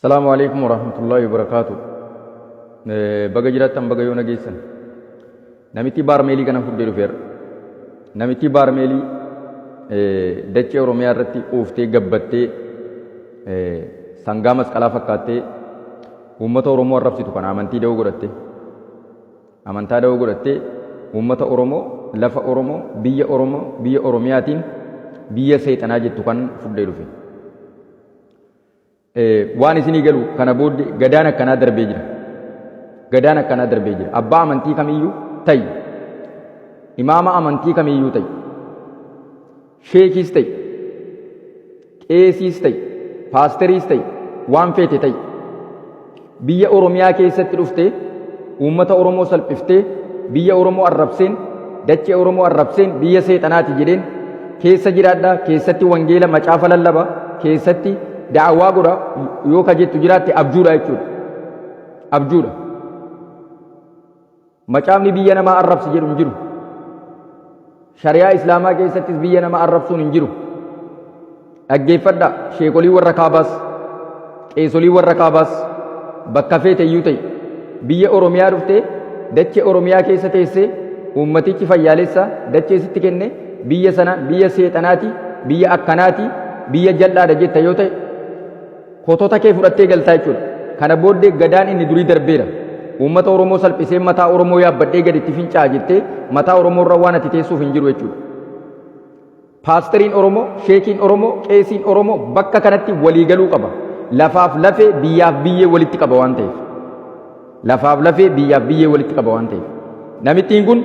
Salaamu alaikum warahmatullahi wabarakaatu. Baga jiraattan baga yoona geessan. Namitti baarmeelii kana fudhee dhufeera. Namitti baarmeelii dachee Oromiyaa irratti quuftee gabbattee sangaa masqalaa fakkaattee uummata Oromoo arrabsitu kana amantii da'oo godhattee. Amantaa da'oo godhattee uummata Oromoo, lafa Oromoo, biyya Oromoo, biyya Oromiyaatiin biyya seexanaa jettu kan fudhee dhufe. Waan isinii galu kana booddee gadaan akkanaa darbee jira. Gadaan akkanaa darbee jira. Abbaa amantii kamiyyuu ta'i. Imaama amantii kamiyyuu ta'i. Sheekiis ta'i. Qeesiis ta'i. Paasteriis ta'i. Waan feete ta'i. Biyya Oromiyaa keessatti dhuftee uummata Oromoo salphiftee biyya Oromoo arrabseen dachee Oromoo arrabseen biyya seexanaati jedheen keessa jiraadha keessatti wangeela macaafa lallaba keessatti da'awaa godha yoo ka jettu jiraatte abjuudha jechuudha. Abjuudha. Macaafni biyya namaa arrabsi jedhu hin jiru. Shari'aa Islaamaa keessattis biyya nama arrabsuun hin jiru. Dhaggeeffadhaa sheekolii warra kaabaas, qeesolii warra kaabaas bakka feete iyyuu ta'e biyya Oromiyaa dhuftee dachee Oromiyaa keessa teessee uummatichi fayyaalessa dachee sitti kenne biyya sana biyya seexanaati, biyya akkanaati, biyya jal'aadha jetta yoo ta'e kotota kee fudhattee galtaa jechuudha. Kana booddee gadaan inni durii darbeera. Uummata Oromoo salphisee mataa Oromoo yaabbadhee gadi itti fincaa'a jettee mataa Oromoo irra waan ati teessuuf hin jiru jechuudha. Paasteriin Oromoo, sheekiin Oromoo, qeesiin Oromoo bakka kanatti walii galuu qaba. Lafaaf lafee biyyaaf biyyee walitti qaba waan ta'eef. Lafaaf lafee biyyaaf biyyee walitti qaba waan ta'eef. Namittiin kun